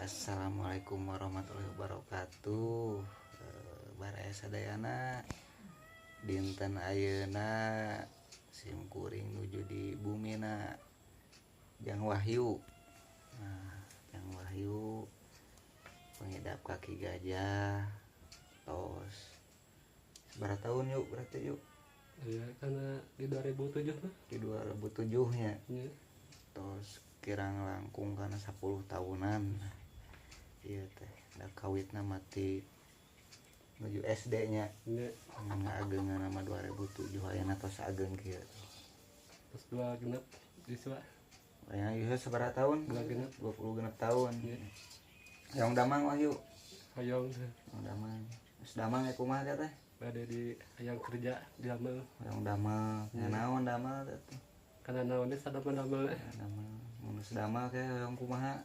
Assalamualaikum warahmatullahi wabarakatuh. Baraya sadayana, dinten ayeuna sim kuring nuju di bumina Jang Wahyu. Nah, Jang Wahyu pengidap kaki gajah tos sabaraha tahun yuk berarti yuk? Ya, karena di 2007 mah. Di 2007 nya. Ya. Tos kirang langkung kana 10 tahunan. Iya teh da kawitna mah ti nuju SD nya. Ya. Ngagengan nama 2007, ayeuna tos ageng kieu. Terus 26 yuswa. Ayeuna yuswa sabaraha tahun? 26. 26 tahun. Ya. Yang damang, Wahyu? Hoyong. Yang damang. Geus damang ya, kumaha teh? Bade di hayang kerja di damel. Yang damang ya, naon damel teh tuh? Karena naonnya sadamel damel. Damel mun geus damel kayak hoyong kumaha?